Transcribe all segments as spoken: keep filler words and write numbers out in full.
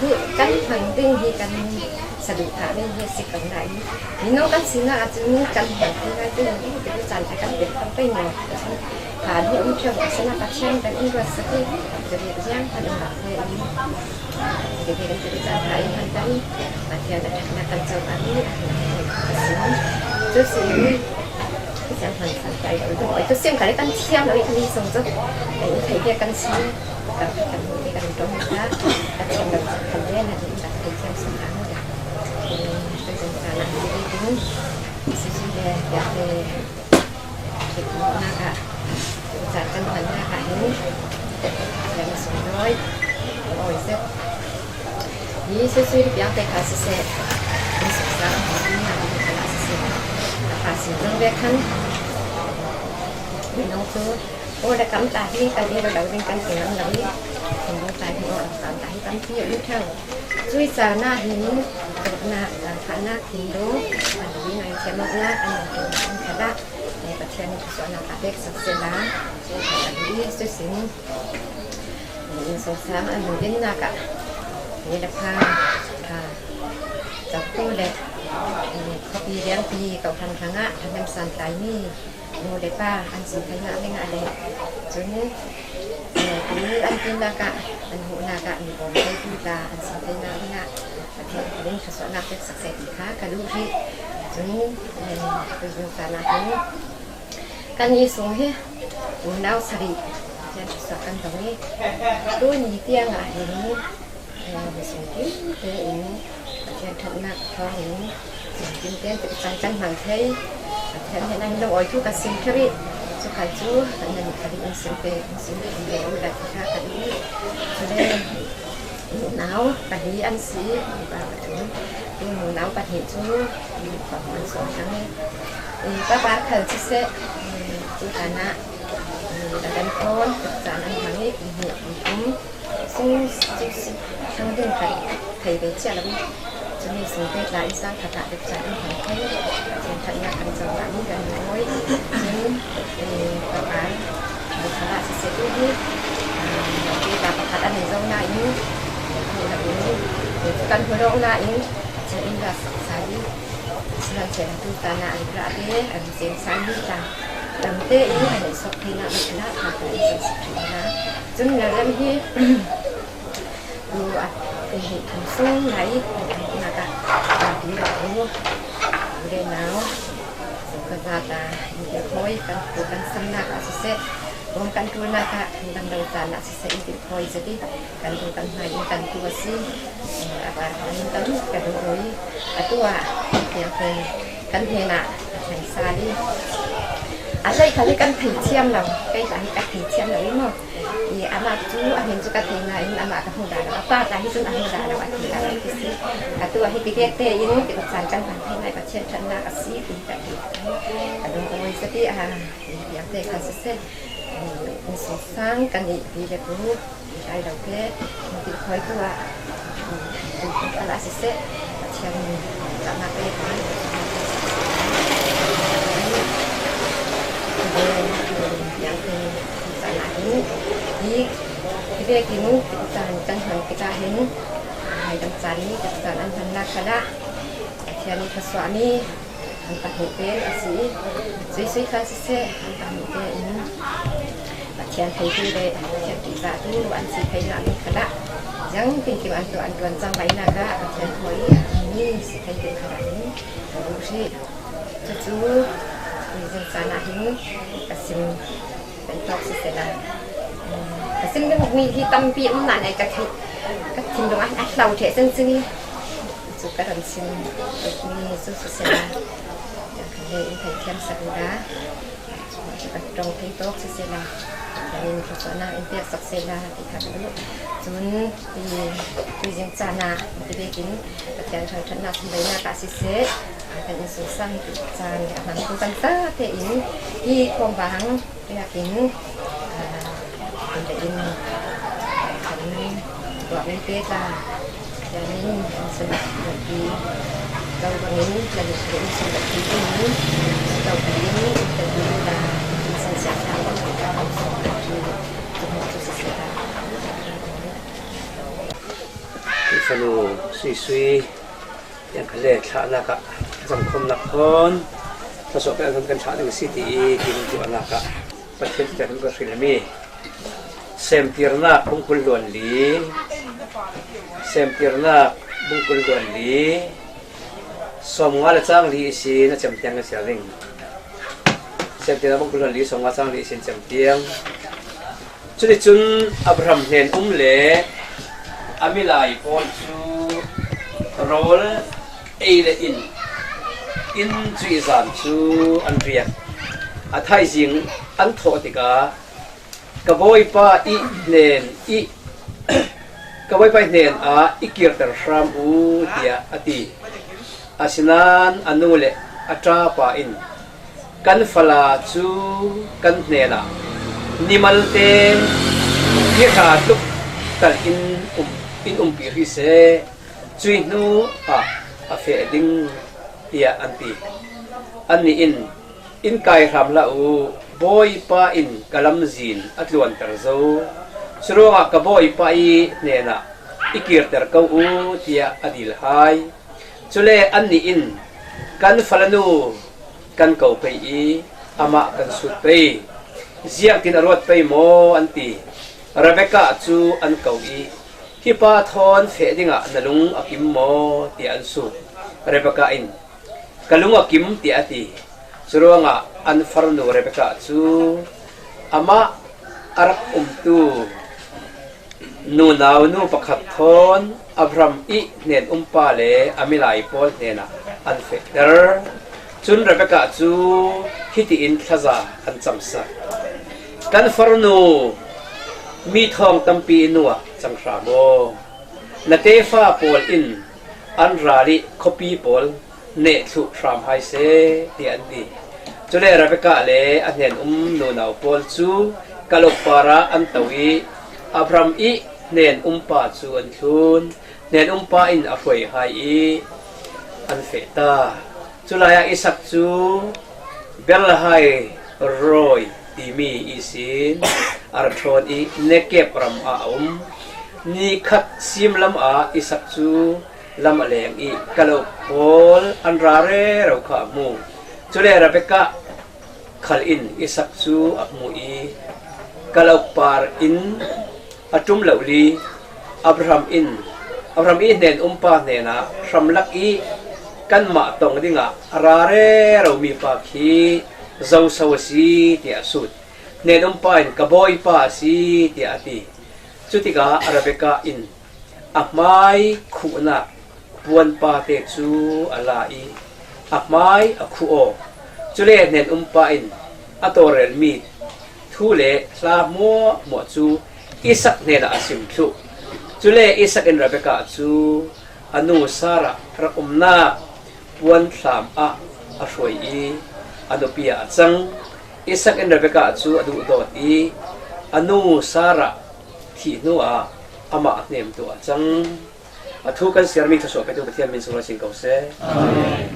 hi kan hmang ding hi kan saduhthah ding hi a si kan dah hi. Minung kan sinak ah cun kan hmang ding ngai ding hi, kan caan kan pek tam pei maw? Kan hi um ṭheu a sinak Pathian kan in ruat sak hi. Cuvek ziang kan in rak ve hi. Cuvek kan cuvek caan ṭha in han kan Pathian a ṭhatnak kan co ah hi a si. Cu si hi. Siangpahrang san kai lo dong. Oi, tu siam kali kan thiam lo i kan song tu. Ai, thei dia kan si. Kan kan mu kan dong ta. Kan thiam lo kan dia na di kan thei thiam song kan dia. Tu kan kan na di di. Si si dia dia de. Kita na ka. Kita kan kan na ka ini. Yang song doi. Oi, se. Hi sui sui piang te kha siseh, hi suk sa, hi na hi kha siseh. A kha sin zong ve khan, minung cu, aw le kam ta hi, kan i lo ding kan ti ngam lo hi, minung ta hi, aw le kam ta hi, Tampi a um thei. Cuih caan ah hin, tawpna, zaangfahnak thinlung, pahnih ngaithiam awknak an tuahnak an khat ah, eh, Pathian nih thluachuahnak a pek sak sehla, eh, a duh i cuih sin, eh, innsungsang a nunnak ah, ni le pha, ah, cawtu le, eh, khuapi lianpi kohhran hrangah, thangem san tlaimi, nu le pa an sin theinak dingah le, cun, eh, tu an tinnak ah, an hmuhnak ah, mi bawm te tu tla an sin theinak dingah, Pathian khalin thluachuahnak pek sak seh ti kha ka duh rih. Cun, eh, tu zung caan ah hin, kan i sung hi, unau sarih, Pathian thluachuah kan dong i, tu ni tiang ah hin, eh, mi sung kim tein, Pathian ṭhatnak thawngin, sung kim tein, tu caan kan hmang thei. Pathian he nan lungawi thu ka sim kha rih. Cu kha cu, kan nan kha rih in sim te, in sim te, in le u la kha ka rih. Cule, nunau pahnih an si, pa pathum. Tu nunau pahnih cu, pa pathum an suang thang i. Eh, pa pa khal cu seh, eh, tu tanah, eh, la kan kawn, tu caan an hmang i, pahnih, pahum. Sung cu si thang ding kan thei ve cia lo. Cumi sung pek la i sang khat ah dek ca ding kan thei. Cun khat nak kan cawng ah mi kan awi. Cun, eh, pakhat, pakhat ah siseh tu hi, ah, pek la pakhat an i zong nain, eh, kan hmu lo in, eh, kan hmu lo nain, cun in la sak sa hi. Sihmanhsehlaw tu tanah rikra te an sem sa hi ta. Lamte in an i sok theinak rikra ta ka in sem sak thei hna. Cun na rem hi, tu a, eh, thum sung lai, nak ah, ah, ti lo, u le nau, so ka za ta, in te khoi, kan tu kan samnak ah siseh, bawm kan tulnak ah, kan dang lo caan ah siseh, in te khoi zati, kan tu kan hmai, in kan tu a si, eh, a bar kan in kan, ka duh roi, a tu ah, tiang pen, kan hnenah, kan sa li. A hlei kha hi kan thei thiam lo, kei tla hi ka thei thiam lo i maw? I amah cu a hmin cu ka thei nain amah ka hmu dah lo, a pa tla hi cun a hmu dah lo, a thei dah lo ti si. Atu a hi ti vek tein ti caan kan hman thei nai Pathian ṭhatnak a si ti ka ti. Ka lung a voi zati a, i piang te kha siseh. Innsungsang kan i pi le pu, i ai lo te, in ti khoi tu ah, a la siseh, Pathian nih cahnak pek i, i cahnak hi, hi, hi vekin caan kan hman tikah hin, ngaidam caan nih caan an hmannak khalah Pathian nih thluachuahmi an pahnih pen a si i, sui sui kha siseh, an pahnih tein Pathian theitu le Pathian ṭihzahtu an si theinak mi khalah ziang tinkim an tuah an ṭuan cang lainak ah Pathian thawi a mi si thei ding khalah in ka duh hrih. Cucu, tuzing caan ah hin ka sim pei tawk siseh lai. Ka sim ding mi hi tampi um nain ka theih, ka thinlung ah a hlo ṭheh cang cang i, cu ka ran sim mi cu siseh lai. Kan he in thei thiam sak u la. Ka ṭong thei tawk siseh la, kan in thluachuahnak in piak sak seh la, ti kha ka duh. Cun i tuzing caan ah ti vekin Pathian ṭhangṭhatnak sumdaihnak ah siseh, kan innsungsang caan le a hmang tu kan sa tein hi thawm bang biakinn, aa, kan in kan tuahmi te tla. Kan in kan sunpi lo bangin kan in kan sunpi in lo bangin kan in la kan san siang thang kan kan sunpi tu tu siseh ta. Fanu sui sui yang kha le thlahnak ah zangkhawmnak thawn thluachuah kan kan thlah ding si ti i tin tuahnak ah Pathian ṭihzah kan hrilmi. Semtirnak bungkul luan li, Semtirnak bungkul luan li, sawmnga le cang li ihsin a cem tiang a sia ding. Semtirnak bungkul luan li, sawmnga cang li ihsin cem tiang. Cuticun Abraham hnen um le a milai pawl cu rawl ei le in, in cuih zan cu an riak. A thaizing an thawh tikah, "Ka bawipa i hnen i, ka bawipa i hnen ah i kirter hram u," tiah a ti. Asinain a nu le a ṭapa in, "Kan fala cu kan hnenah ni malte hi hra tluk tal in um in umpih rih seh, cuih hnu ah a feh ding, tiah an ti. Annih in, in kai hram hlah uh, Bawipa in ka lamzin a tluanter zo, curuangah ka Bawipa i hnenah i kirter ko uh, tiah a dil hai. Cule annih in, kan fale nu kan ko pei i amah kan sut pei. Ziangtin a ruat pei maw? An ti. Rebekah cu an ko i, hi pa thawn feh dingah na lung a kim maw? Tiah an sut. Rebekah in, ka lung a kim, tiah a ti. Curuangah an farnu Rebekah cu amah a rak umtu nunau nu pakhat thawn Abraham i hnen umpa le a milai pawl hnenah an fehter. Cun Rebekah cu hitiin thlaza an camsak. Kan farnu mi thawng tampi nu ah cang hram aw. Na tefa pawl in an ral i khuapi pawl neh thluh hram hai seh, tiah an ti. Cule Rebekah le a hnen um nunau pawl cu kal uk parah an to i Abraham i hnen umpa cu an thlun. Hnen umpa in a hruai hai i an feh ta. Culai ah Isak cu Beer-lahai-roi timi ihsin a ra ṭhawn i Nekeb ram ah a um. Ni khat sim lam ah Isak cu lam a leng i kal uk pawl an ra rero kha a hmu. Cule Rebekah khal in Isak cu a hmuh i kal uk par in a ṭum lo li Abraham in, Abraham i hnen umpa hnenah hramlak i kanmah tong dingah a ra reromi pa khi zoso a si, tiah a sut. Hnen umpa in, ka bawipa a si, tiah a ti. Cutikah Rebekah in a hmai khuhnak puanpate cu a la i a hmai a khuh aw. Cule hnen umpa in a tawlrelmi thu le hla hmuahhmuah cu Isak hnenah a sim thluh. Cule Isak in Rebekah cu a nu Sarah rak umnak puanthlam ah a hruai i a nupi ah a cang. Isak in Rebekah cu a duhdawt i a nu Sarah thih hnuah amah a hnemtu ah a cang. A thu kan siarmi thluasuah petu Pathian min sunglawi sin ko seh. Amen.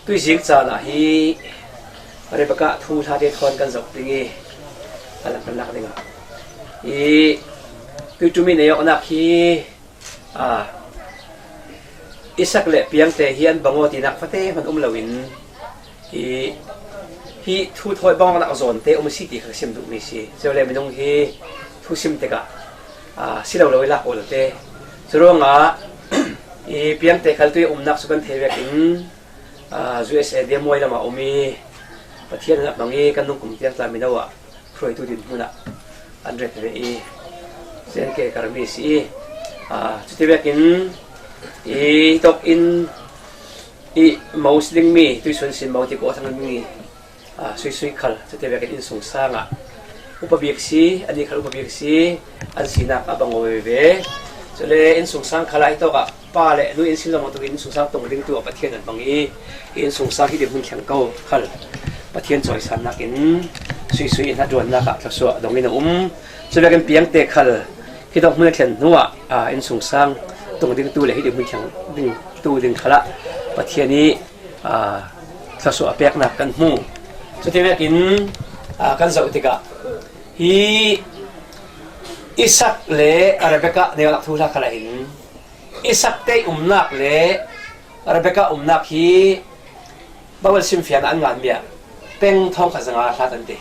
Tuizing caan ah hi Rebekah thu hlate thawn kan zoh ding i a lang kan lak dingah i tuiṭum i nei awknak hi, aa, Isak le piangte hi an bang aw tinak fate hman um loin, hi, hi thu thawi bang awknak zawnte um a si ti kha ka sim duhmi si. Cule minung hi thu sim tikah, aa, si lo lo i lak aw lo te. Curuangah i piangte khal tuih umnak cu kan thei vekin, aa, U S A dam huai lamah um i Pathian in a bang i kan nungkum tiang tla mino ah hruaitu dinhmun ah an ret ve i, J N K karmi si i, aa, cuti vekin i tawk in i mo si dingmi tuisun sin mo ti ko a thang mi, aa, suisui khal, cuti vekin innsungsang ah upa bik si, anih khal upa bik si, an sinak a bang aw veve. Cule innsungsang khal ah hi tawk ah pa le nu in sin lo bantuk in innsungsang tung ding tu ah Pathian an bang i, hi innsungsang hi dinhmun thleng ko khal Pathian cawisannak in suisui in a ṭuannak ah thluasuah dong in a um. Cuvekin piangte khal hi dong hmun a thlen hnuah, aa, innsungsang tung ding tu le hi dinhmun thleng ding tu ding khalah Pathian i, aa, thluasuah a peknak kan hmu. Cuti vekin, aa, kan zoh tikah hi Isak le Rebekah neu lak thuhla khalah hin Isak te umnak le Rebekah umnak hi Baibal simfiang ah an nganmi ah peng thawngkhat zanga hlat an ti.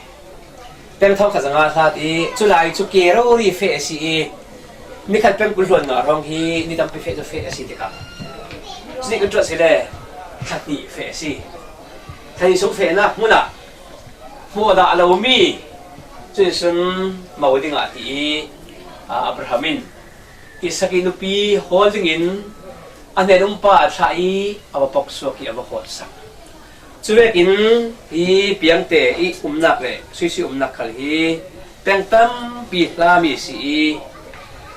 Peng thawngkhat zanga hlat i culai cu ke rori feh a si i nikhat peng kul hluan nga hrawng hi ni tampi feh cu feh a si tikah cunih kan ṭuat si le thahnih feh a si. Thahnih sung fehnak hmun ah hmuh a dah lomi cuih sun mo dingah ti i, aa, Abraham in Isak i nupi hawl dingin a hnen umpa a thlah i a va poksuak i a va hawtsak. Cuvekin hi piangte i umnak le suisui umnak khal hi peng tampi hlami si i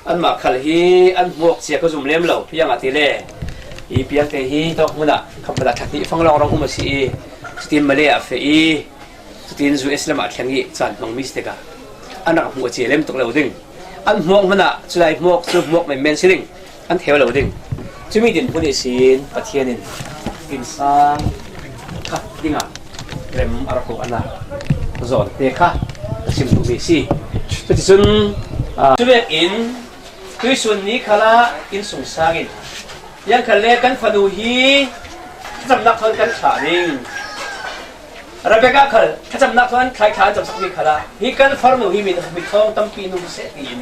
anmah khal hi an hmuak cia ka zum lem lo. Piang a ti le hi piangte hi tawk hmun ah khampat ah thahnih fang lawnglawng um a si i cutin Malay ah feh i cutin U S lamah thleng i caan hmangmi si tikah an rak hmuh a cia lem tuk lo ding. An hmuak hmanah, culai hmuak cu hmuak menmen si ding, an theu lo ding. Cumi dinhmun ihsin Pathian in innsang khat dingah rem a rak hmuh a nak zawnte kha ka sim duhmi si. Cuticun, aa, cuvekin tuihsun ni khalah innsungsang in ziangkhal le kan fanu hi thlacamnak thawn kan thlah ding. Rebecca khal thlacamnak thawn an thlai thla an camsakmi khalah hi kan farnu hi mi, mi thawng tampi nu seh tiin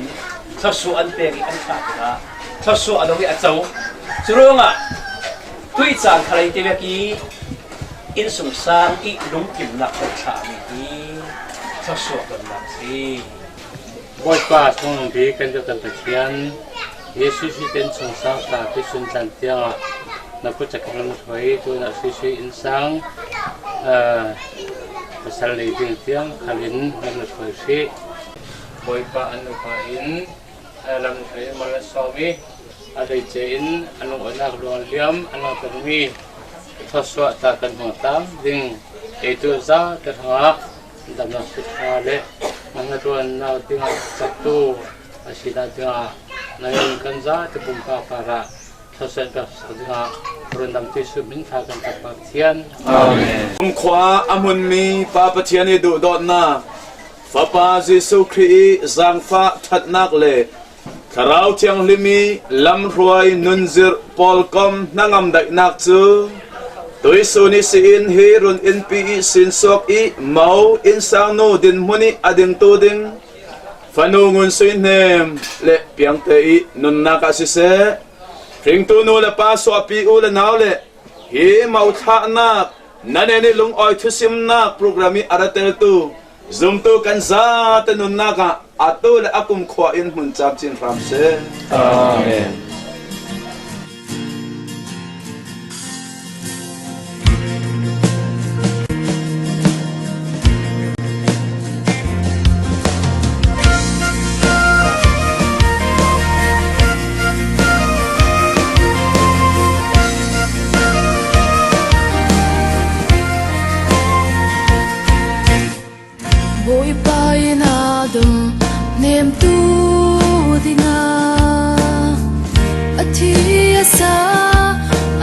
thluasuah an pek i an thlah tikah thluasuah a dong i a co. Curuangah tuih caan khalei te vek i innsungsang i lungkimnak kan thlahmi hi thluasuah donnak a si. Bawipa, thungnung bik kan biakmi Pathian, Jesuh Khrih in innsungsang ta tuihsun tlan tiangah na kut a kan lam na hruai, tu in a sui sui innsang, aa, pasal nei ding tiang khal in lam na hruai hrih. Bawipa, an nupa in, aa, lam na hruai mal na sawm i, a dei ce in a lungawihnak luang liam a langtermi thluasuah ta kan hmang tam ding. Ei tu za te hrangah damnak sutha le na hnaṭuannak dingah caktu a sinak dingah nangin kan zate pumpak parah thluasuah pek dingah rundamtu Jesuh min thla kan ṭap Pathian. Amen. Kumkhua a hmunmi Pa Pathian i duhdawtnak, Fapa Jesuh Khrih i zaangfah ṭhatnak le Thlarau Thianghlim i lamhruai nunzirh pawlkom hnangam daihnak cu tuihsun ihsin hi run innpi ihsin suak i mo innsangnu dinhmun i a dingtu ding fanu Ngun Sui Hnem le Piangte i nunnak ah siseh, hringtu nu le pa suahpi u le nau le hi mo thlahnak, na nen i lungawi thusimnak program i a ra teltu zumtu kan zate nunnak ah atu le a kumkhua in hmun camcin hram seh. Amen. Bawipa in a dam hnemtu dingah a thi a sa,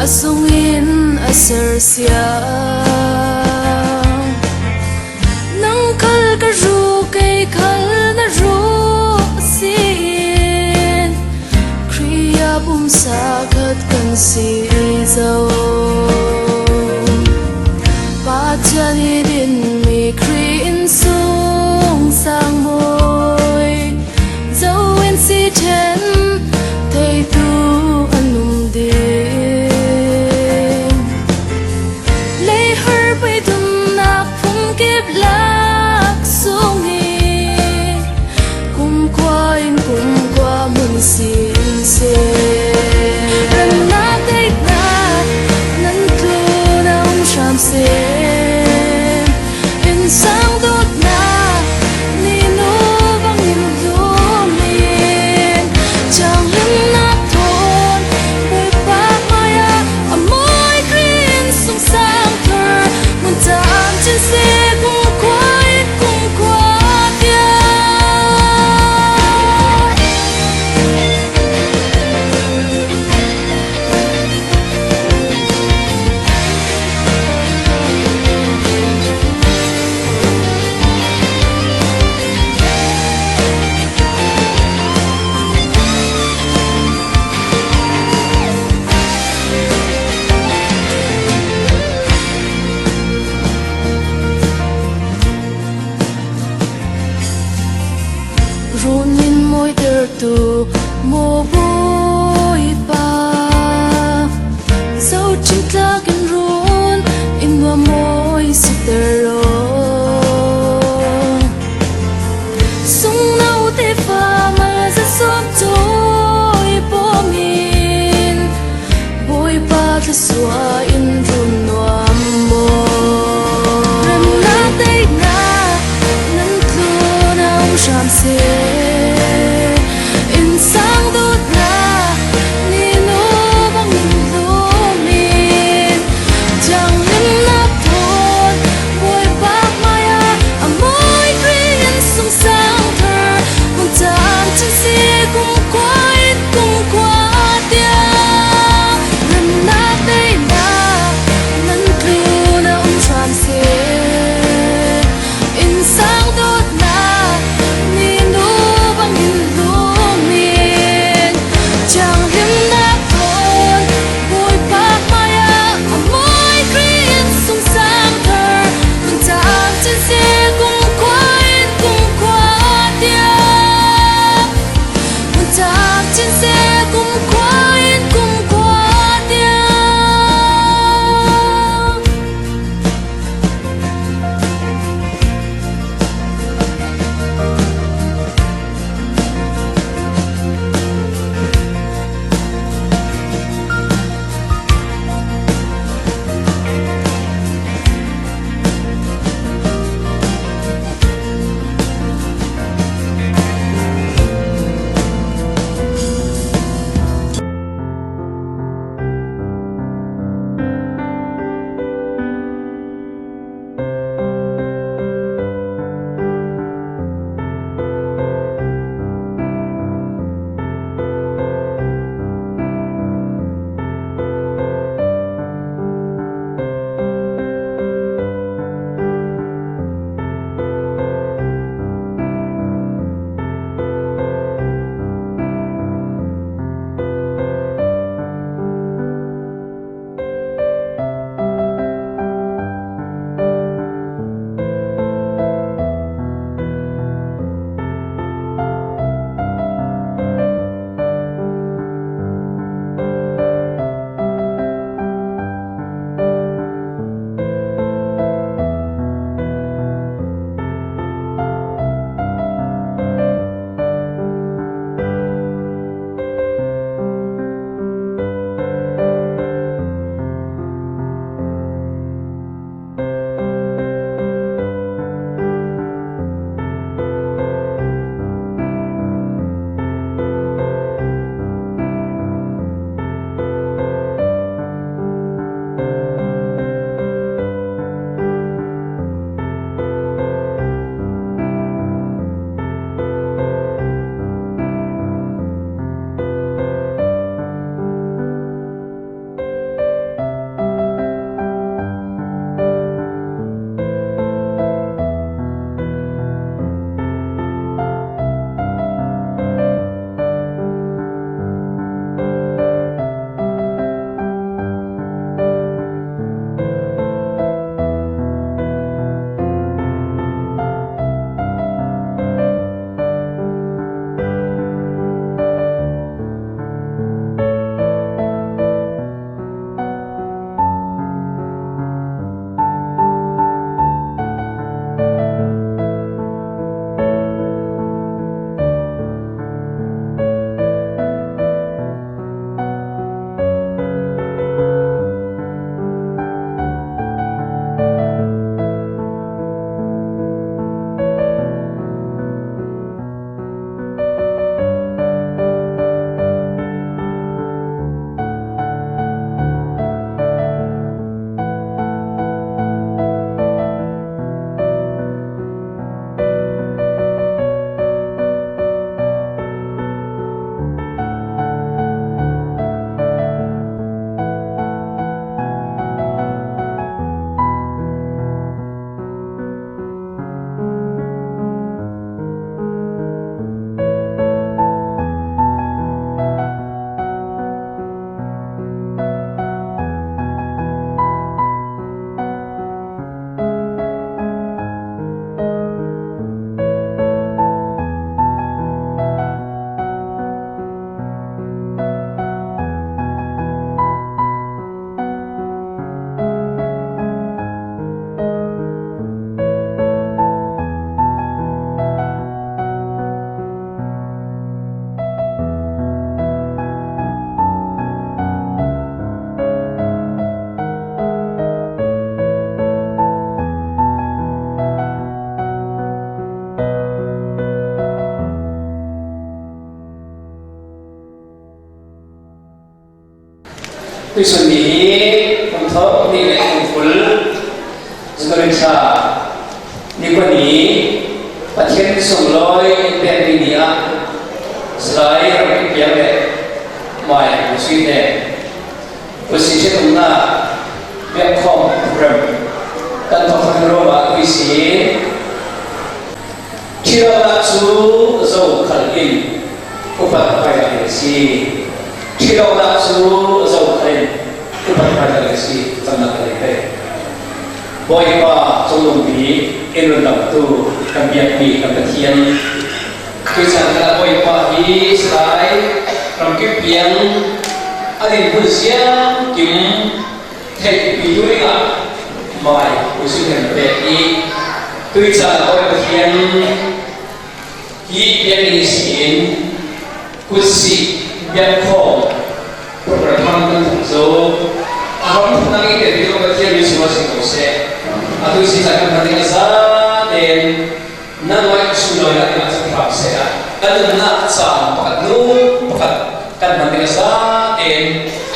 a zung in a sersiam. Nang khal ka ru, kei khal na ru a si in, Khrih ah pumsa khat kan si zo. Pathian i dinmi Khrih innsungsang mawi zo in si ṭhen theitu an um ding. Leihar peidumnak phungkip lak sung i kumkhua in kumkhua hmun sin seh. Remnak daihnak nan tlun a um hram seh. Innsang dawtnak ni nu bangin hlum in, thianghlimnak thawn Bawipa hmaiah a mawi Khrih innsungsang thar hmun camcin seh. Kumkhua in kumkhua tiang. Tuisun ni hi kum thawk hnih leh kum kul January thla ni kua ni Pathian sunglawi in pek ni ni ah Salai Ramkippiang leh Mai Pu Sui te Pu Sui ṭhenumna biakkhawm program kan thawk thang Roma tuisin. Ṭhilonak cu zo khal in upat hmailak ding a si. Ṭhilonak cu zo khal in upat hmailak ding a si. Camnak ka lei pei. Bawipa, Cunglungpi in rundamtu kan biakmi kan Pathian. Tuican khalah Bawipa hi Salai Ramkippiang a dinhmun siang kim theihpitu dingah Mai Pu Sui nih na pek i, tuican a Bawi Pathian hi biakinn ihsin kutsih biakkhawm program hmang kan thawk zo. A hram thawknak i pekmi Bawi Pathian min sunglawi si ko seh. Atu ihsin caan kan hman ding a zaten na ngaih sunglawinak dingah cun hram seh ah kan nunnak caan pakhat nu pakhat kan hman ding a zaten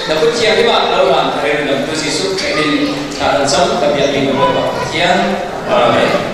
na kut thianghlim ah lo hlan ka rel dam tu Jesuh Khrih min thla kan cam ka biak ding kan Bawipa Pathian. Amen.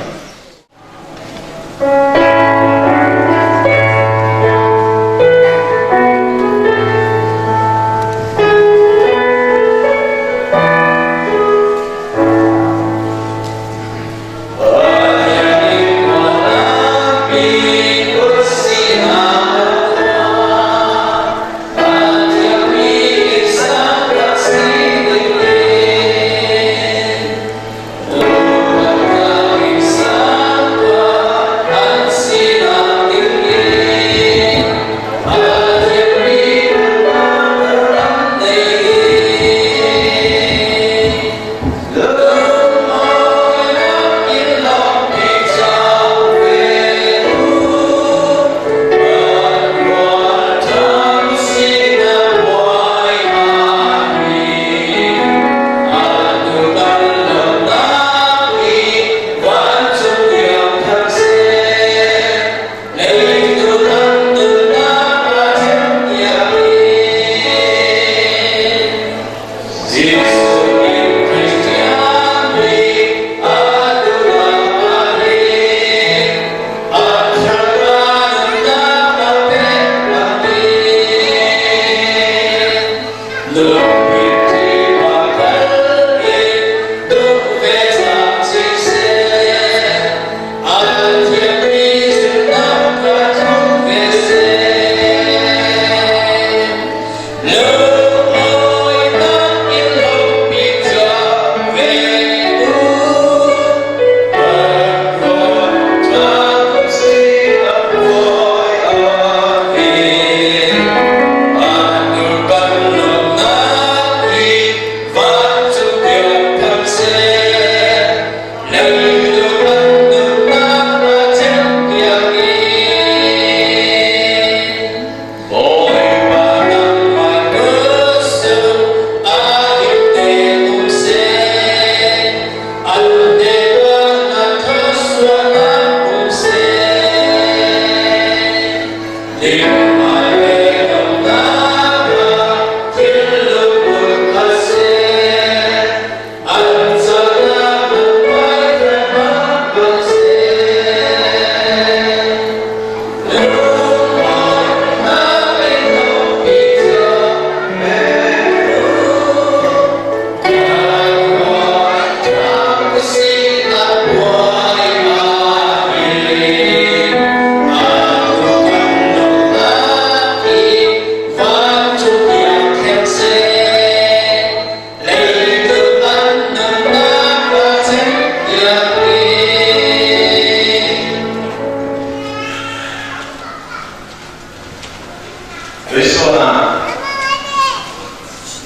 Tuisawn ah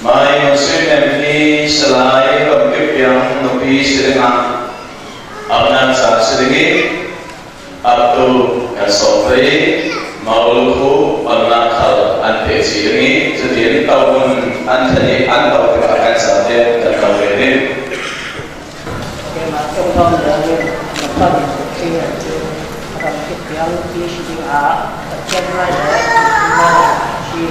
Mai Hun Sui Hnem hi Salai Ramkippiang nupi si dingah a ngan ca si ding i, atu kan sawm pei, Maulukhu, Maulukhu khal an pe ci ding i, cutin tohmun an then i an to tikah kan zate kan to ve ding. Keimah tung thawm deuh in na pan in tuk thei an cu, a ram kip piang pi si ding ah Pathian ngai le ngai a si.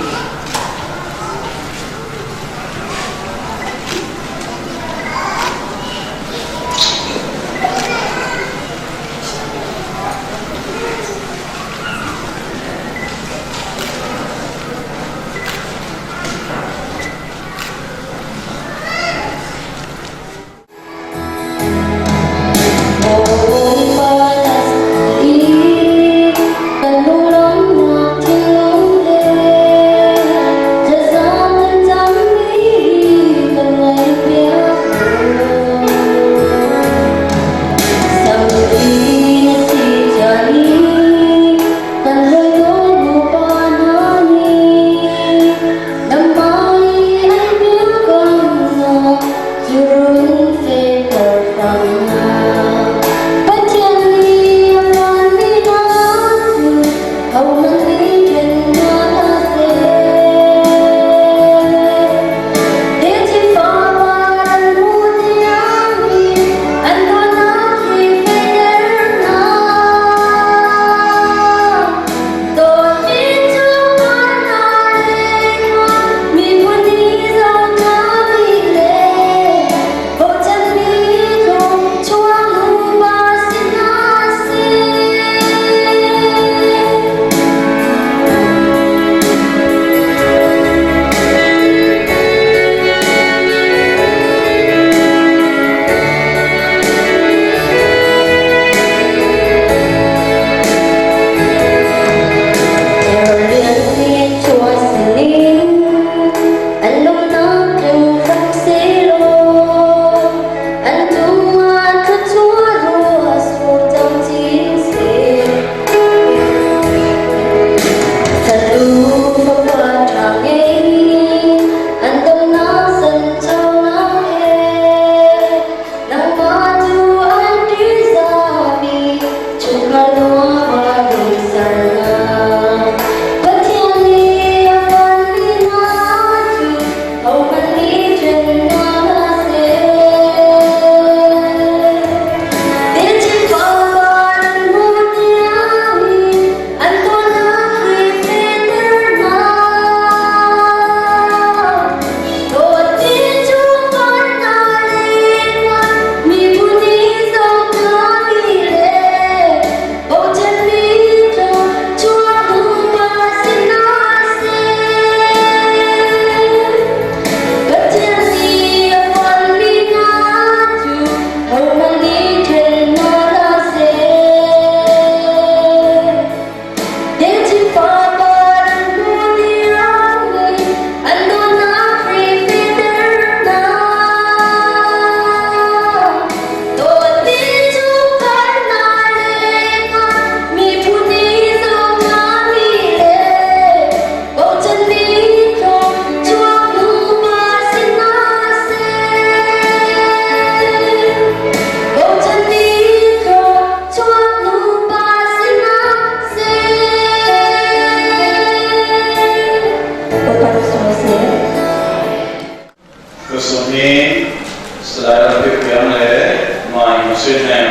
Amen.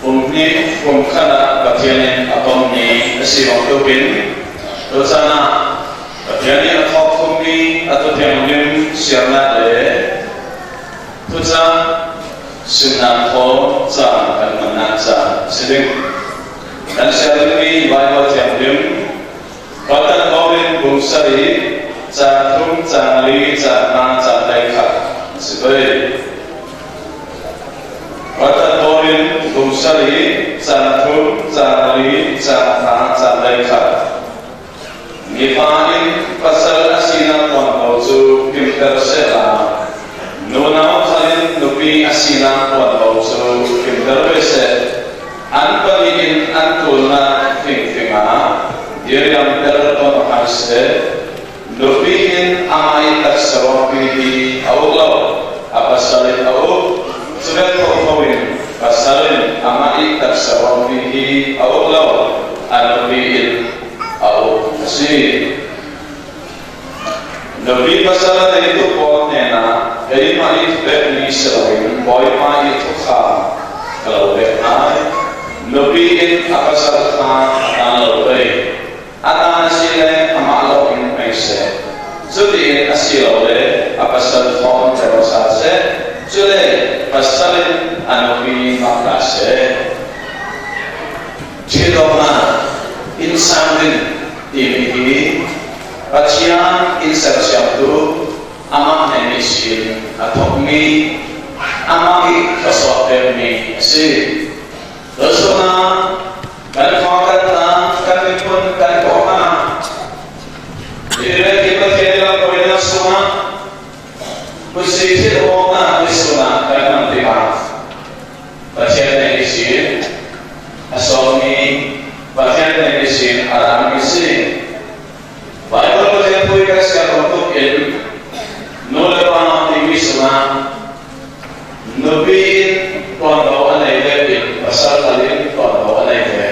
Kum hnih kum khat ah Pathian in a pom mi a si bantukin, tuchan ah Pathian in a thawk khum mi a thu thianghlim siarnak le thucah simnak thawn caan kan hmannak caan a si ding. Kan siar dingmi Baibal thianghlim Kawltal pawl in bung sarih, cang thum, cang li, cang nga, cang hleikhat a si pei. Kawltal pawl in bung sarih, cang thum, cang li, cang nga, cang hleikhat. Mipa in pasal a sinak tuanvo cu kimter sehla, nunau khal in nupi a sinak tuanvo cu kimter ve seh. An pahnih in an tulnak fingfing ah diriamter tawn hmanh seh. Nupi in amah ih taksa ruangpi hi a uk lo, a pasal in a uk. Cu bek thotho in pasal in amah ih taksa ruangpi hi a uk lo, a nupi in a uk a si. Nupi pasal a neitu pawl hnenah keimah ih thupekmi si loin Bawipa ih thukham ka lo pek hna. Nupi in a pasal kha a tan lo pei. A tan a si le amah lawng in hmei seh. Cutiin a si lo le a pasal thawn tel sa seh. Cule pasal in a nupi mah ta seh. Ṭhitumnak, innsang din timi hi Pathian in sersiamtu amah hnen ihsin a thokmi, amah ih thluasuah pekmi a si. Tuchun ah kan khua kan tlang, kan miphun kan kawhhran, Israel hi Pathian ih langkhuainak sungah Khuasia ṭhit awknak nisun ah kan hman tikah Pathian hnen ihsin a sawmmi, Pathian hnen ihsin a rami a si. Baibal Pathian thu ih kan siar bantukin nu le pa timi sungah nupi in tuanvo a nei vekin pasal khal in tuanvo a nei ve.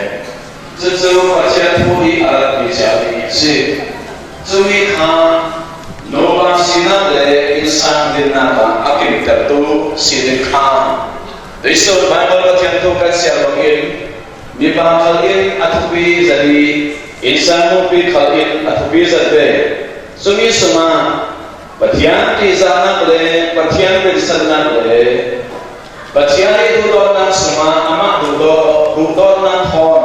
Cucu Pathian thu ih a ratmi ciami a si. Cumi kha nupa sinak le innsang dinnak ah a kimtertu si ding kha tuisun Baibal Pathian thu kan siar bangin mipa khal in a thupi zat ih innsang nupi khal in a thupi zat ve. Cumi sungah Pathian ṭihzahnak le Pathian rinsannak le Pathian ih duhdawtnak sungah amah duhdaw-, duhdawtnak thawn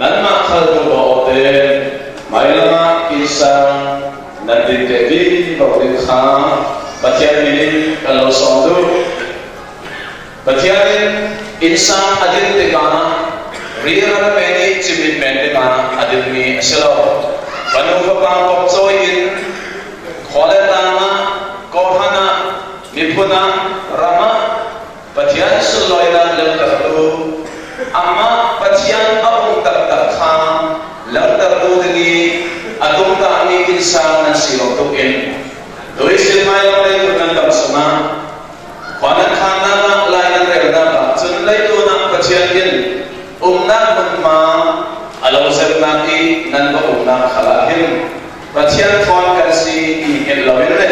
nanmah khal duhdaw awk tein mailam ah innsang nan din te vivo ding kha Pathian min in kan lo sawm duh. Pathian in innsang a din tikah riran men ih cimit men dingah a dinmi a si lo. Fanu fapa pawngcawi in khua le tlang ah, kawhhran ah, miphun ah, ram ah Pathian sunlawinak langhtertu, amah Pathian a um taktak kha langhtertu ding ih a tumtahmi innsang nan si bantukin tuihsin hmailak le kut nan dam sungah khua nan khannak ah lai nan relnak ah cun leitlun ah Pathian in umnak hmunhma a lawmhzernak ih nan va umnak khal ah hin Pathian thawn kan si ti hngilh loin le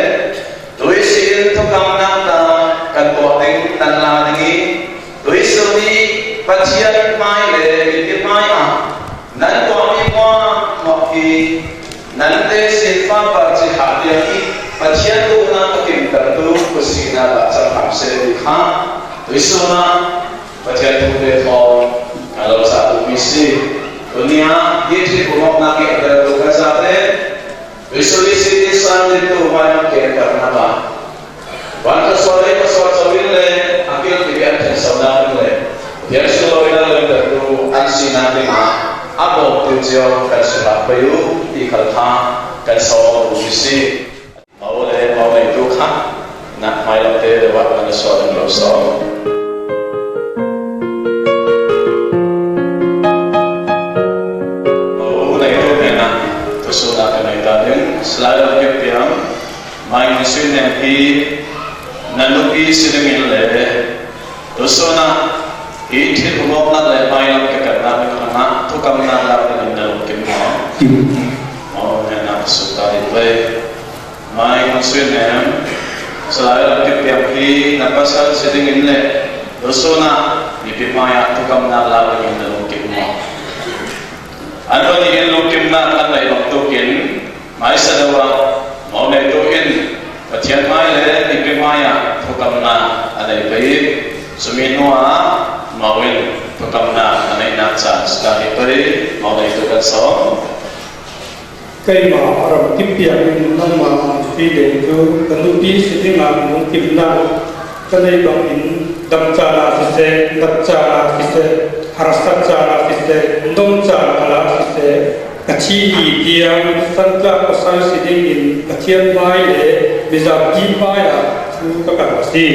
tuihsin thukamnak ta kan tuah ding nan la ding ih tuihsun ih Pathian hmai le mipi hmai ah nan tuahmi hmuahhmuah hi nan tesin fapa cihah tiang ih Pathian duhnak a kimtertu khuasinak ah cang hram seh ti kha tuihsun ah Pathian thute thawn kan lo cah duhmi si. Tuni ah hi ṭhit um awknak ih a teltu kan zate tuihsun ihsin innsang dintu hmailak ke an karhnak ah van ka sual le ka sual co in le a kilti an ṭhensonak in le Pathian sunlawinak langhtertu an sinak dingah a bawmtu cio kan si hlah pei u ti khal kha kan sawm awk duhmi si. Mo le mo neitu kha nak hmailak te deuh ah kan sual in lo sawm. Mo neitu hnenah thusuhnak kan nei ta ding. Salai Lam Kip Piang, Mai Ngun Suin Hnem hi na nupi si dingin le tusun ah hi ṭhit um awknak le hmailam ke karhnak ding khan ah thukamnak lak dingin na lungkim maw? Maw hnenah sut ta dih pei. Mai Ngun Suin Hnem, Salai Lam Kip Piang hi na pasal si dingin le Tusun ah mipi hmaiah thukamnak lak dingin na lungkim maw? An va nih in lungkimnak an neih bangtuk in hmaisa deuh ah mo neitu in Pathian hmai le mipi hmaiah thukamnak a nei pei. Sumi hnuah mo in thukamnak a neihnak caan si ta hi pei. Mo neitu kan sawm. Keimah a ram kip piak in nangmah a sui ding cu ka nupi si dingah lungkimnak ka neih bangin dam caan ah siseh, nat caan ah siseh, harsat caan ah siseh, dom caan khal ah siseh, ka thih ni tiang santlak pasal si dingin Pathian hmai le mizapi hmaiah thu ka kal a si.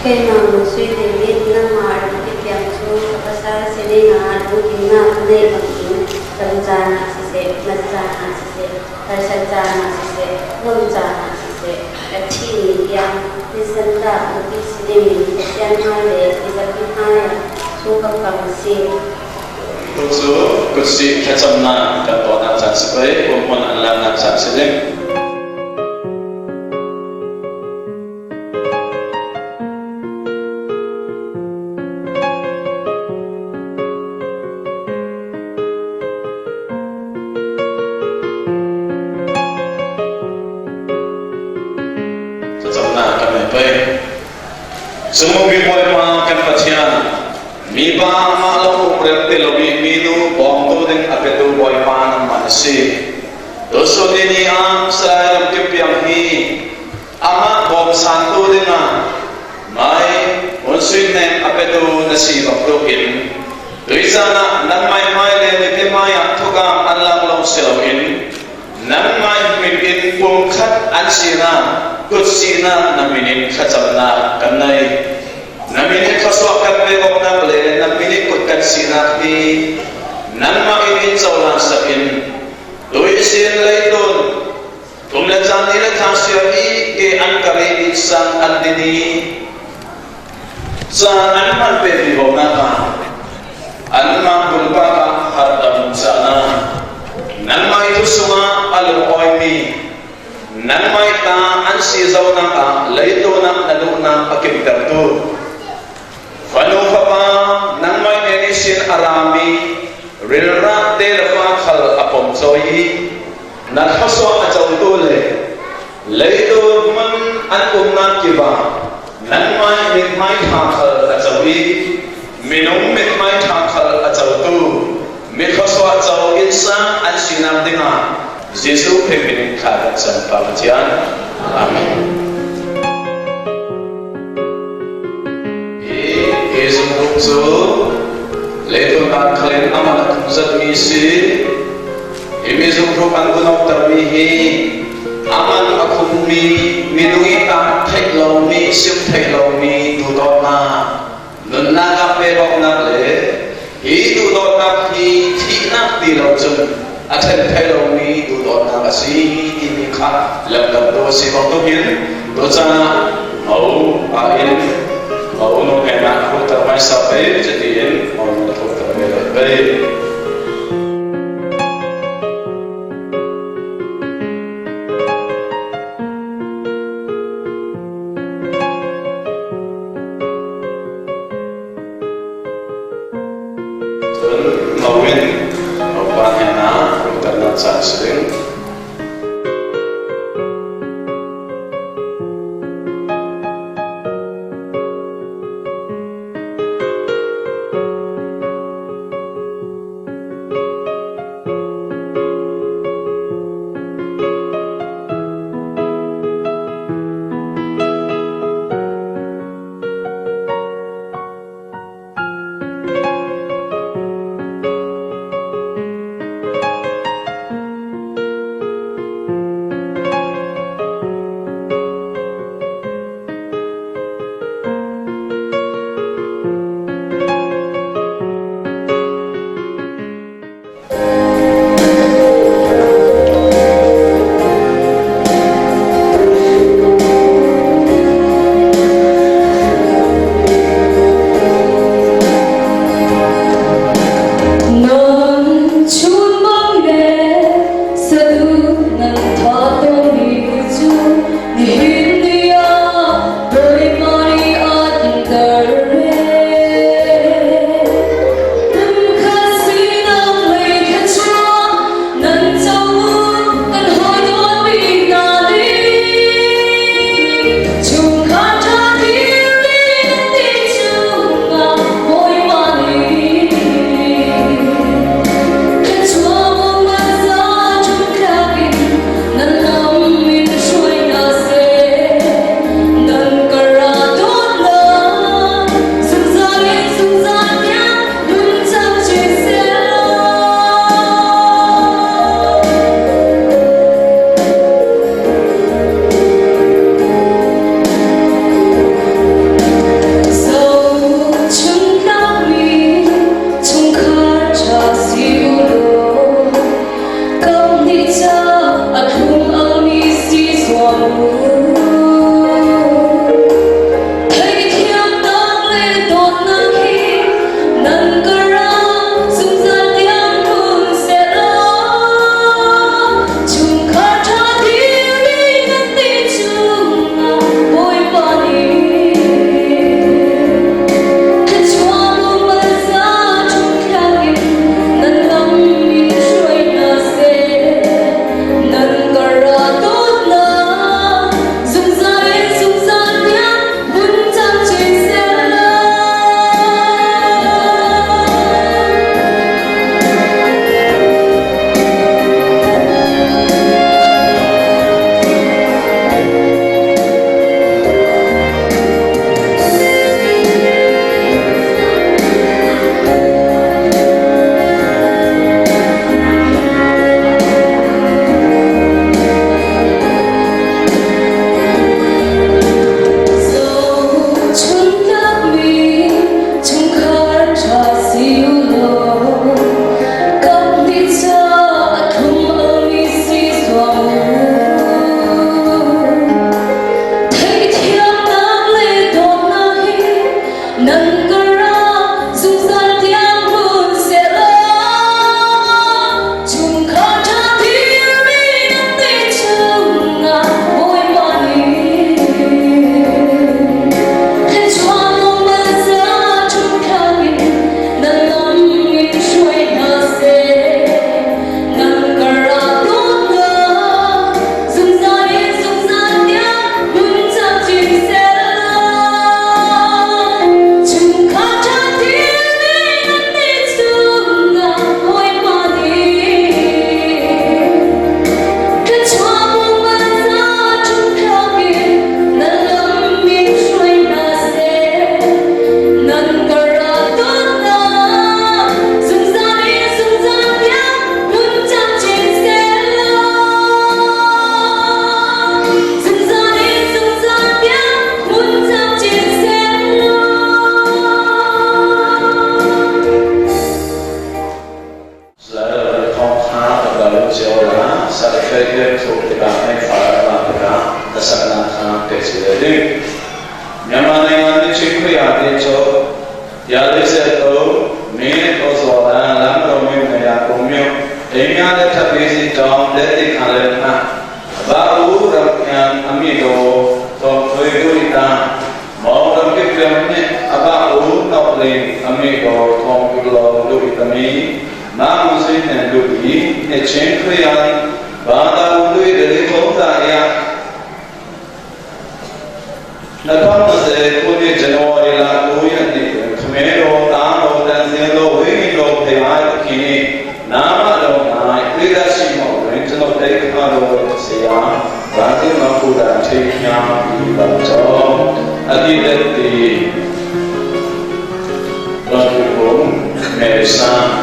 Keimah a sui ding in nangmah a ram kip piak cu ka pasal si dingah lungkimnak ka neih bangin dam caan ah siseh, nat caan ah siseh, harsat caan ah siseh, dom caan ah siseh, ka thih ni tiang nisan tlak nupi si dingin Pathian hmai le mizapi hmaiah thu ka kal a si. Tucu kutsi thlacamnak kan tuahnak caan si pei, pumhmun an laknak caan si ding. Thlacamnak kan nei pei. Zumhmupi Bawipa kan Pathian, mipa amah lo um rem ti lo i minu bawmtu ding a petu Bawipa nangmah na si. Tusun ni ni ah Salai ram kip piak hi amah bawmsantu dingah mai hun sui hnem a petu na si bangtuk in, tuicaan ah nangmai hmai le mipi hmaiah thukam an lak lo si loin, nangmai min in pumkhat an sinak, kutsinak na min in thlacamnak kan nei. Na min in thluasuah kan pe awknak le na min in kut kan sinak hi nangmah in in cohlansak in, tuihsin leitun kum le caan ni le thla siar i ke an kar i innsang an din i caan an hman pek vivonak ah anmah bulpak ah harhdam cahnak, nangmah i thu sungah a lungawimi, nangmah i ta an si zonak ah leitlun ah na duhnak a kimtertu fanu fapa, nangmah i hnen ihsin a rami rilrah te le fa khal a pomcawi i na thluasuah a cotu le leitlun hmun an umnak kip ah nangmah i mithmai ṭha khal a co i minung mithmai ṭha khal a cotu mi thluasuah co innsang an sinak dingah Jesuh Khrih min in thla kan cam Pa Pathian. Amen. Hi, hi zumhuk cu leitung ah khalin amah a khum zetmi si. Himi zumhuk an vunawktermi hi amah a khummi minung i tah theih lomi, sim theih lomi duhdawtnak, nunnak ah pek awknak le hi duhdawtnak hi thihnak ti lo cun a ṭhen thei lomi duhdawtnak a si timi kha lamdangtu a si bangtuk in, tucaan ah mo pa in mo nu hnenah a hruhter hmaisa pei, cutiin mo nu a hruhter ve lo pei. Cun mo in mo pa hnenah hruhternak caan si ding. ပြောတာ စာတစ်ဖက်အတွက်ထိုးပြတာနဲ့ ပါရမတာ အစကနခံ ပဲ့ချတဲ့တွင် မြန်မာနိုင်ငံ နှစ်ချင်းခရစ်ယာန်သင်းချုပ် ရာလေးဆယ့်သုံး မင်းသောစော်လမ်း လမ်းမတော်မြို့နယ် ရာကုန်မြို့ အိမ်များလက်ထပ်ပေးစီတောင်း လက်သင့်ခံလက်မှတ် အဘဢူရမ်ယန် အမည့်တော် သော်ထွေးတို့၏သား မောင်တော်ဖြစ်ပြောင်းနှင့် အဘဢူနောက်လင် အမည့်တော် သော်ကလော်တို့၏သမီး မမွန်ဆွေးနံတို့သည် နှစ်ချင်းခရစ်ယာန် ဘာသာဝင်တို့၏ ဓလေ့ထုံးစံအရ နှစ်ထောင့်နှစ်ဆယ်ခုနှစ် ဇန်နဝါရီလ ကိုးရက်နေ့တွင် ခမည်းတော် သားတော် တန်ဆင်းသောဝိညာဉ်တော်ဘုရားသခင်နှင့် နာမတော်၌ ဝိဒတ်ရှိမောင်တွင် ကျွန်တော်တိတ်ခါတော်ဆရာ ဘာသိမကိုယ်တိုင်ထိမ်းမြားပြီးပါကြောင်း အသည့်လက်သည် လွန်သူပုံ မဲဆန်း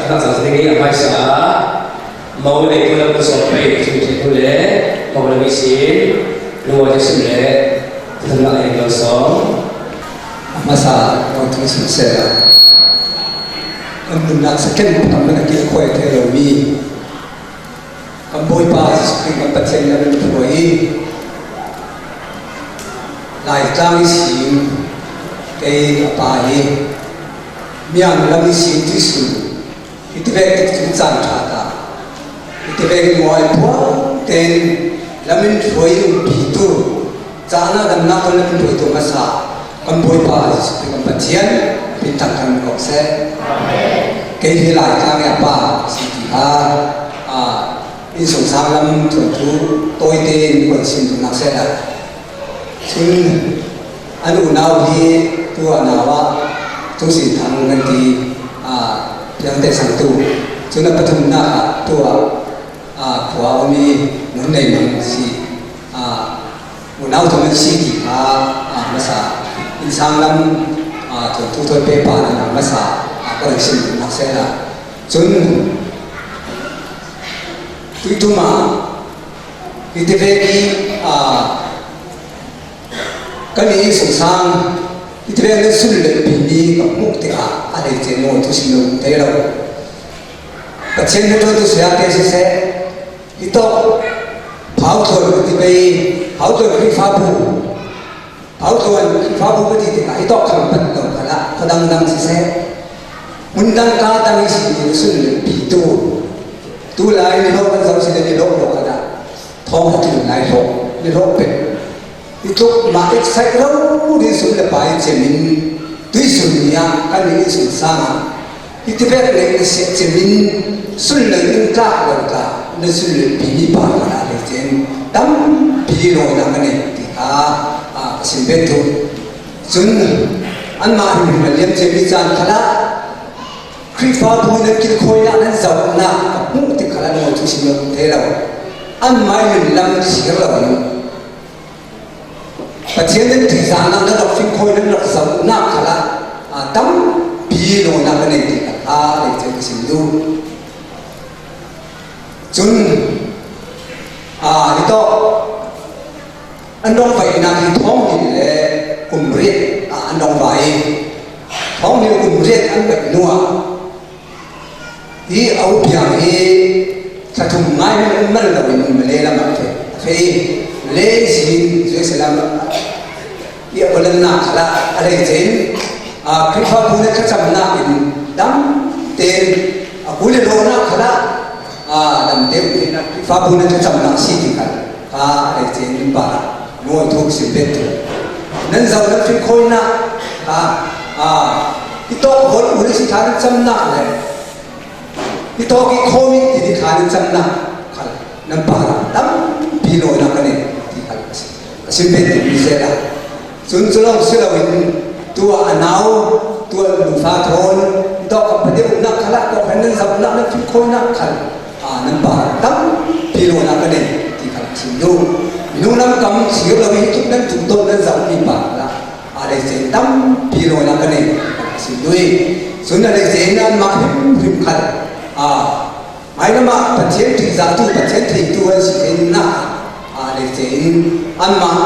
Tangzang ding i a hmaisa a, Mo le Pu lam ka sawm pei, Pu Ṭhen Pu le Mo lam i sin, Lungawite sim le Thanglah le Lo Sawng. A hmasa Mo thu sim sela. Kan nunnak sa ken kan man a kilkhuai thei lo mi, kan Bawipa Jesuh Khrih kan Pathian na min thua hi. Laitlang i sim kei a pa hi. Miang lam i sim tuisun Hiti vek tik cun caan ṭha ta. Hiti vek ngawi puang tein lamin hruai umpitu, cahna damnak kan lamin hruaitu hmasa kan Bawipa Jesuh Khrih kan Pathian, a hmin thangṭhat ko seh. Kei hi Laitlang i a pa a si ti kha, aa, innsungsang lam thuanthu tawi tein kuan sim duhnak seh lai. Cun an unau hi tu a nau ah Thungsin Thang kan ti, aa, piangte sangtu. Cun a pathumnak ah tu ah, aa, khua a um i Nun Nei Mang si, aa, unau thum an si ti kha, aa, hmasa innsang lam, aa, thuanthu thawi pepa nan hmasa, aa, ka rak sim duhnak seh lai. Cun tuitum ah hiti vek i, aa, kan i innsungsang, hiti vek nan sullenpi mi ka hmuh tikah a hleice maw thu sim lo thei lo. Pathian hnaṭuantu saya te siseh, hitawk Phau Tluan kan ti pei, Phau Tluan Khrihfabu, Phau Tluan Khrihfabu ka ti tikah hitawk khang pat lo khalah khuadang dang siseh, hmun dang ka dang i si ti na sullenpitu, tu lai ni lo kan zoh si le ni lo lo khalah thawng khat tlun lai hlawh, ni hlawh pek. Hi tluk mah excite lo ding sum le pai cem in tuisun ni ah kan i innsungsang ah hiti vek neih na siat cem in sullenpi in tlak lo ta, na sullenpi mi pa kha hna hleice in tampi lawinak ka nei ti kha, aa, ka sim ve tuk. Cun anmah hrimhrim a liam cem mi caan khalah Khrihfabu nan kilkhawinak nan zohnak ka hmuh tik khalah na ngawi thu sim lo thei lo. Anmah i nun lam thir lo in Pathian nan ṭihzahnak nan rak finkhawi nan rak zohnak khalah, aa, tampi lawinak ka nei ti kha hleice ka sim duh. Cun, aa, hitawk an dongvaihnak hi thawng hnih le kum riat, aa, an dongvai i thawng hnih le kum riat an vaih hnuah hi a upiang hi thla thum ngai hmanh um man loin Malay lam ah a feh, a feh i Malay ihsin Jerusalem ah i a ualannak khalah a hleice in, aa, Khrihfabu na thlacamnak in dam tein a kul i lawhnak khalah, aa, dam te um tein Khrihfabu na thlacamnak si ti kha. Kha a hleice in nun pa ah ngawi thu sim pek tu. Nan zoh nan finkhawinak kha, aa, hitawk holh u le si kha nan camnak le hitawk i khawmih ti ni kha nan camnak kha nan pa ah tampi lawinak ka nei ti kha ka sim, ka sim pek tu mi seh lai. Cun cu lawng si loin tuah a nau, tuah nufa thawn, hitawk kan pate umnak khalah kawhhran nan zohnak nan finkhawinak khal, aa, nan pa tampi lawinak ka nei ti kha ka sim duh. Minung lam kam thir lo i hi tluk nan tuk dawh nan zoh mi pa khalah a hleice in tampi lawinak ka nei ti kha ka sim duh i cun a hleice in anmah hrimhrim khal, aa, Hmailam ah Pathian ṭihzahtu, Pathian theitu an si theinak ah, aa, hleice in anmah,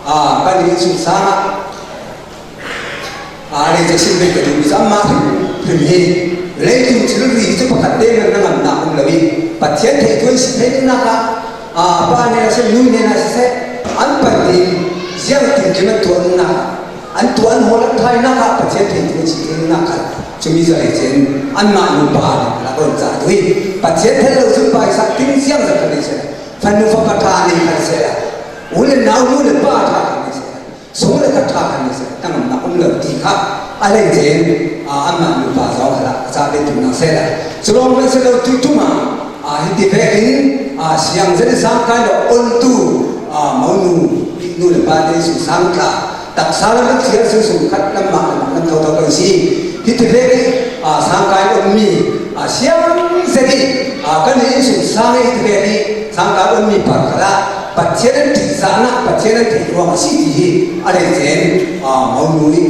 aa, kan i innsungsang ah, aa, hleice sim ve ka duhmi cu anmah hrim, hrim hi leitung thilri hi cu pakhat te hmanh hnangamnak um lo i Pathian theitu an si theinak ah, aa, pa nih a si, nu nih a si seh, an pahnih ziang tinkim an tuah nak ah, an tuah an hawl an thainak ah Pathian theitu an si theinak kha cumi zalei cin anmah nupa nih a la bawm cah tu i Pathian thei lo cun pa i sak ding ziang zat kan nei seh. Fanu fapa ṭha nei kan seh. U le nau nu le pa ṭha kan nei seh. Sung le kha ṭha kan nei seh. Tangamnak um lo ti kha a lei cin, aa, anmah nupa zong kha la a ca ve tum nak seh la. Cu lawng kan si lo tuitum ah, aa, hiti vekin, aa, siang zet i sangkai lo ontu, aa, monu nu le pa te su sang tla taksa lam le thliar sung sung khat lam mah lam thotho kan si. Hiti vek i, aa, sangkai ummi, aa, siang zet i, aa, kan i innsungsang i hiti vek i sangkai ummi par khalah Pathian an ṭihzahnak, Pathian an theih ruang a si ti hi a lei cin, aa, monu i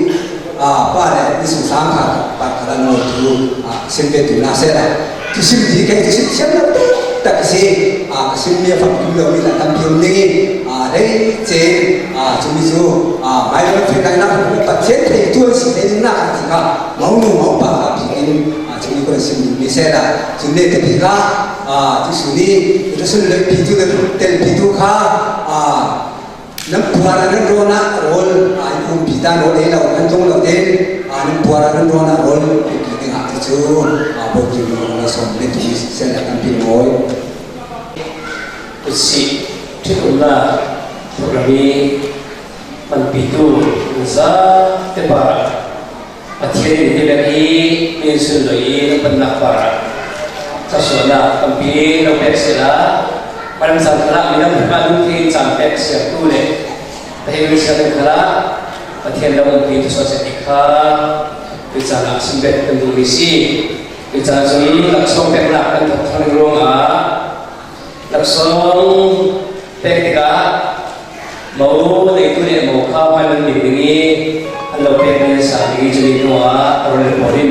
A, pa le, ni sung sang kha, pa kha la no tu, a, sim pe tu na se la. Tu sim di ke, tu sim siam la tu, ta ka si, a, ka sim ni fa tu lo ni la tam piu ni, a, dei che, a, tu mi tu, a, mai lo fe kai na, pa che te tu si te na ka ti ka, mau nu mau pa ka pi ni, a, tu mi ko sim ni se la, tu ne te pi ka, a, tu su ni, tu su le pi tu le, te pi tu ka, a, Nan puan a nan rawn ah rawl, a, in umpi ta rawl ei lo, nan tung lo tein, a, nan puan a nan rawn ah rawl, pi ding ah ti chu, a, bo ti lo na som le ti se la kan pi mawi. Kusi, thil umna, program i panpitu, za te pa. Pathian in hi bek hi, min sun lo i, na pannak par ah. Thasuahna tampi lo pek sila, Param sang khala, minam hma dum thei caan pek siam tu le, Pathian min siam khala, Pathian lo umpi thasuah siam kha, tu caan ah sim pek kan duh mi si. Tu caan cun laksawng peknak kan thawk thawng ruangah, laksawng pek tikah, Mo neitu le mo kha hmai nan ding ding i, an lo pek nan sa ding i, cumi hnuah a run le pawl in.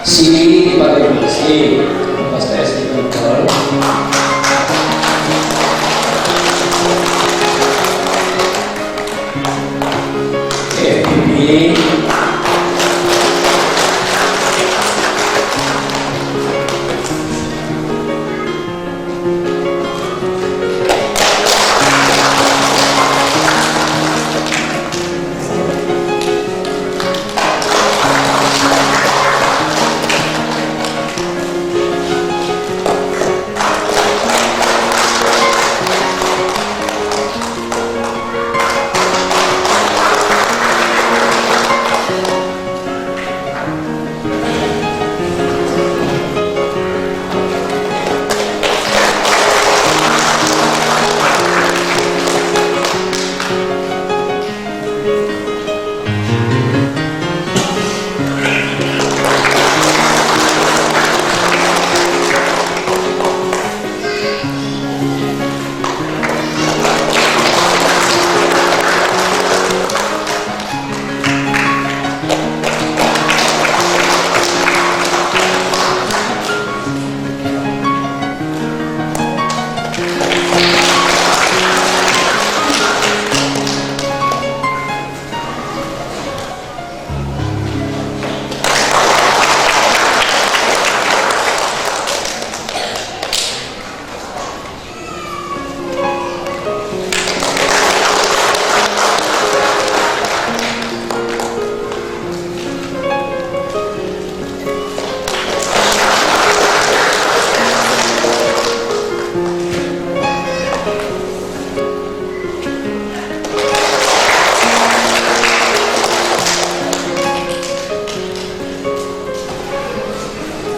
C D Department C, Pastor S D Control. F P P.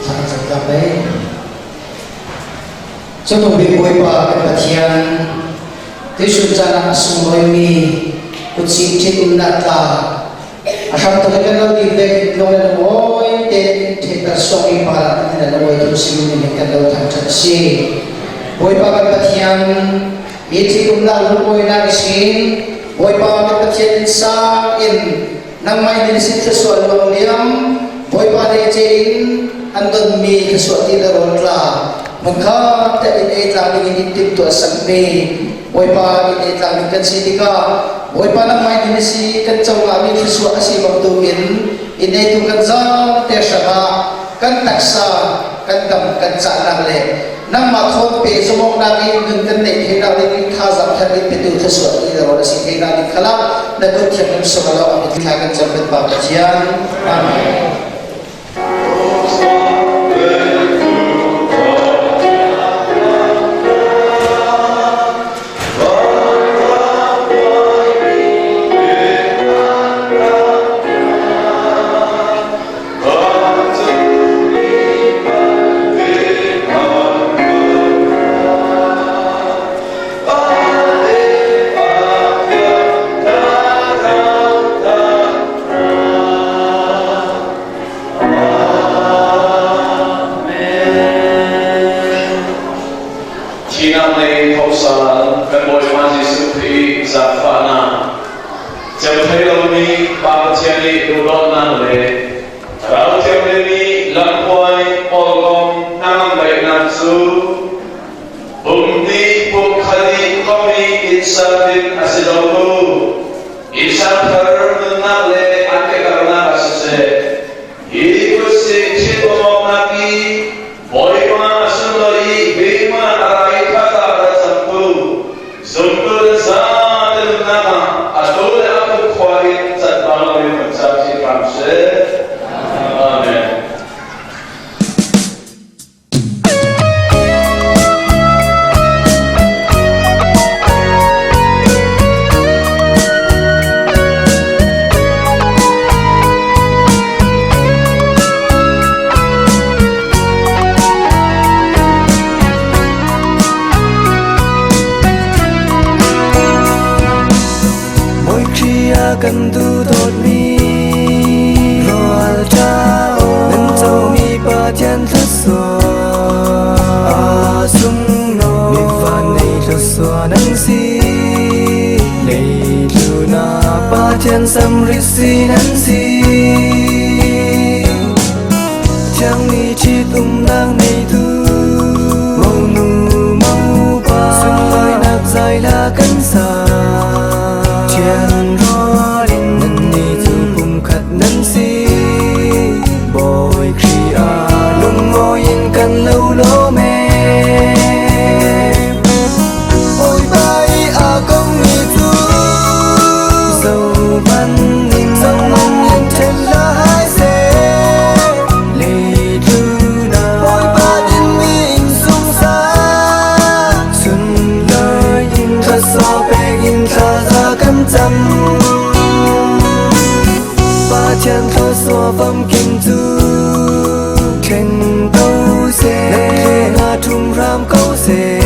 Thangzak ta pei. Cuttung bik Bawipa kan Pathian, tuisun caan ah a sunglawi mi kutsih ṭhitumnak tla a hram tuk i kan lo dil vekin lung le lungawite in ṭhitter suak mi parah kan hin a lungawithu simin in kan lo thangṭhat a si. Bawipa kan Pathian, i ṭhitumnak lungawinak ihsin Bawipa kan Pathian in sang in nangmah in nisin thluasuah luang liam, Bawipa leice in an donmi thluasuah ti le rawl tla hmunkhat in ei tlang dingin in timtuah sakmi Bawipa in ei tlang ding kan si tikah, Bawipa nangmah in nisin kan co ngahmi thluasuah a si bangtuk in in neitu kan zate hrangah kan taksa, kan dam, kan cahnak le nangmah thawn pe zumawknak in nun kan neih theinak ding in thazaang thar in petu thluasuah ti le rawl a si theinak ding khalah na kut thiang in sung a lo a mit thla kan cam kan Pa Pathian. Amen. Zaangfahna, ceu thei lomi Pa Pathian ii duhdawtna le Thlarau Thianghlim ii lamkhuai pawlgawm hnangamdaih nak cu pumhnih pumkhat ii khuami innsang ding a si lo tu innsang thar nunnak le an biakamnak ah siseh, hi kut si ṭhit awknak ih Bawipa a sunloih ih keimah a ra ih thazaang ra cangtu zumtu nan zate nunnak ah atu le a pumkhua in cat bang lo in kan cam ṭhin hram seh. Amen. Mawi Khrih ah kan duhdawtmi rualṭha aw, nan comi Pathian thluasuah a sunglawi mi vannei thluasuah nan si. Leitlun ah Pathian samrit si nan si. Thiang mi ṭhitumnak neitu monu mopa sunlawinak zaila kan sa. Thian rual in nannih cu pumkhat nan si. Bawi Khrih ah lungawin kan lo lawm e. Bawipa ih a kommi cu zohman in, zohman in ṭhen lai seh. Leitlun ah Bawipa dinmi innsungsang sunlawi in thluasuah pek in thazaang kan cam. Pathian thluasuah famkim cu thleng ko seh, leitlun ah ṭhum hram ko seh.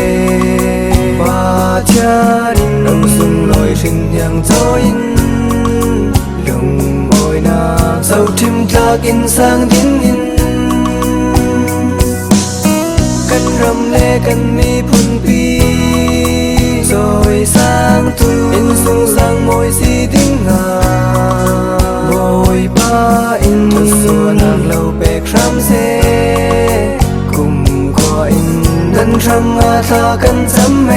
Pathian in lo sunglawi hrinhniang cawi in lungawinak zohṭhim tlak innsang dingin kan ram le kan miphunpi cawisangtu innsungsang mawi si dingah Bawipa in thluasuahnak lo pek hram seh. Kumkhua in nan hrangah thla kan cam e.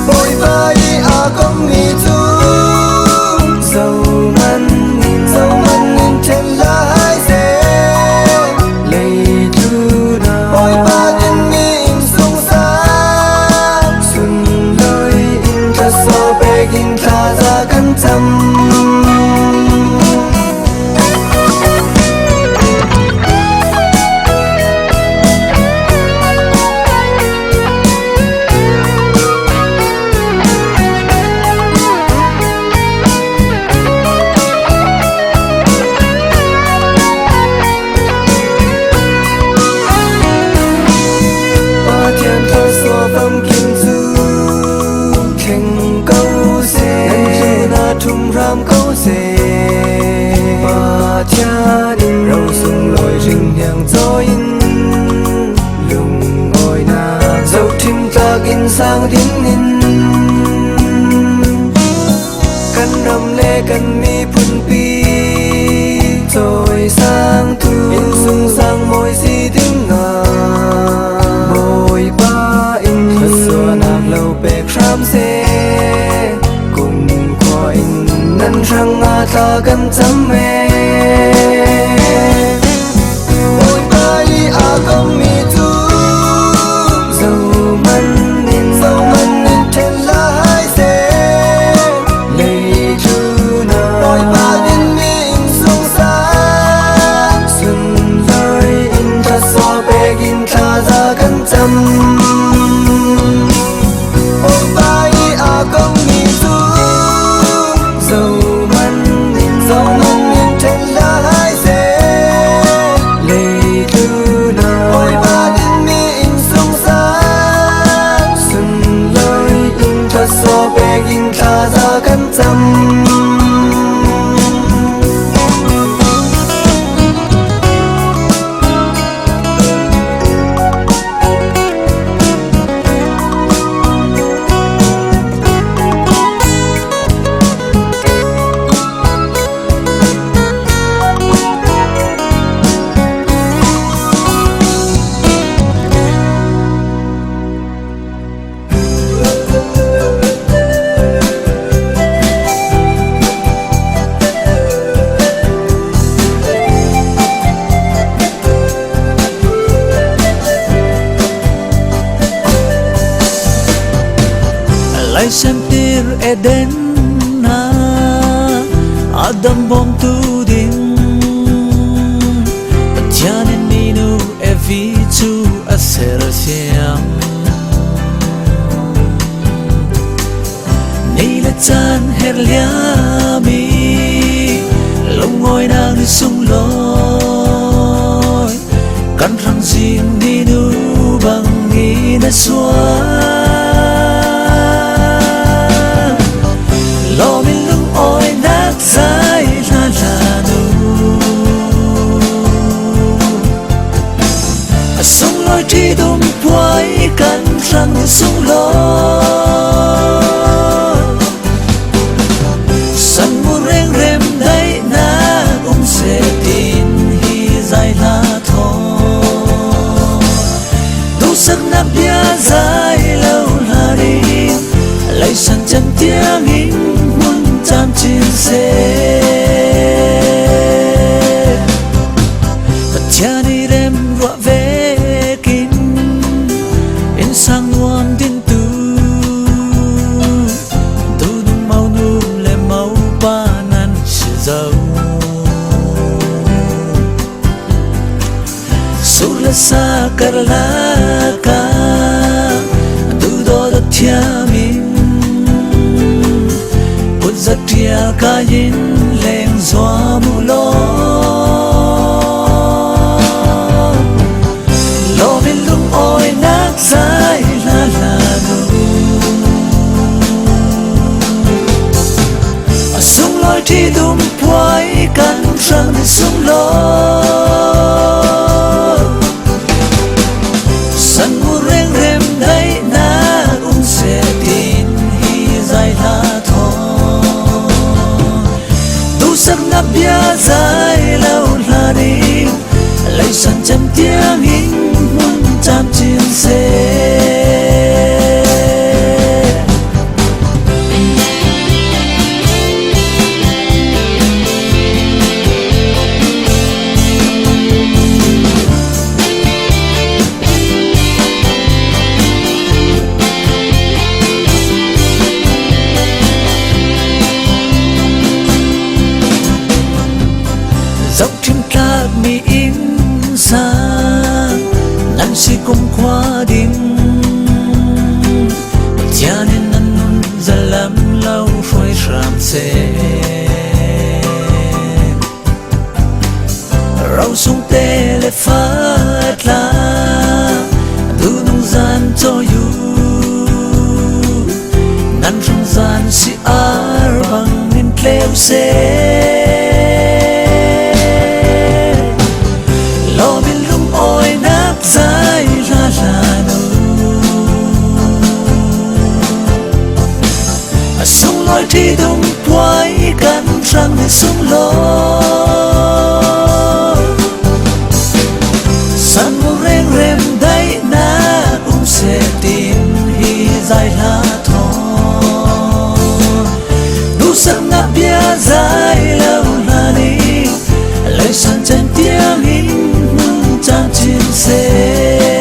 Bawipa ih a kommi cu zohman in, zohman in ṭhen lai seh. Leitlun ah Bawipa dinmi innsungsang sunlawi in thluasuah pek in thazaang kan cam. Pathian thluasuah famkim cu thleng ko seh, nan tlun ah ṭhum hram ko seh. Pathian in lo sunglawi hrinhniang cawi in lungawinak zohṭhim tlak innsang dingin kan ram le kan miphunpi cawisangtu innsungsang mawi si dingah Bawipa in thluasuahnak lo pek hram seh. Kumkhua in nan hrangah thla kan cam e. Bawipa ih a kommi cu zohman in, zohman in ṭhen lai seh. Leitlun ah Bawipa dinmi innsungsang sunlawi in thluasuah pek in thazaang kan cam. Bawipa ih a kommi cu zohman in, zohman in ṭhen lai seh. Leitlun ah Bawipa dinmi innsungsang sunlawi in thluasuah pek in thazaang kan cam. Ei semtir Eden ah Adam bawmtu ding Pathian in minu Evi cu a sersiam. Ni le caan her liam i lungawinak ni sunglawi kan hrang zing minu bang in a suak. Lawm in lungawinak zai hlanhlan uh. A sunglawi ṭhit um puai kan hrang sunglawi. San mu rengrem daihnak um seh tin hi zai hla thaw. Duhsaknak bia zai lo hla ding leisan cem tiang in hmun camcin seh. Pathian i remruah vekin innsang nuam dintu dunung monu le mopa nan si zo. Sur le sa karlak ah duhdawt a thiam in kutzat ṭhial kai in leng zuam uh law. Lawm in lungawinak zai hlanhlan uh. A sunglawi ṭhit um puai kan hrang ni sunglawi. San mu rengrem daihnak um seh tin hi zai hla thaw. Duhsaknak bia zai lo hla ding leisan cem tiang in hmun camcin seh. Zohṭhim tlak mi innsang nan si kumkhua ding Pathian in nan nun zalam lo hruai hram seh. Rosungte le fatla dunung zan cawi uh. Nan hrang zan si ar bang in tleu seh. Lawm in lungawinak zai hlanhlan uh. A sunglawi ṭhit um puai kan hrang ni sunglawi. San mu rengrem daihnak um seh tin hi zai hla thaw. Duhsaknak bia zai lo hla ding leisan cem tiang in hmun camcin seh.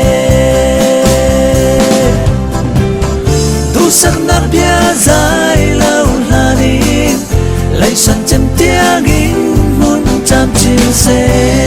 Duhsaknak bia zai lo hla ding leisan cem tiang in hmun camcin seh.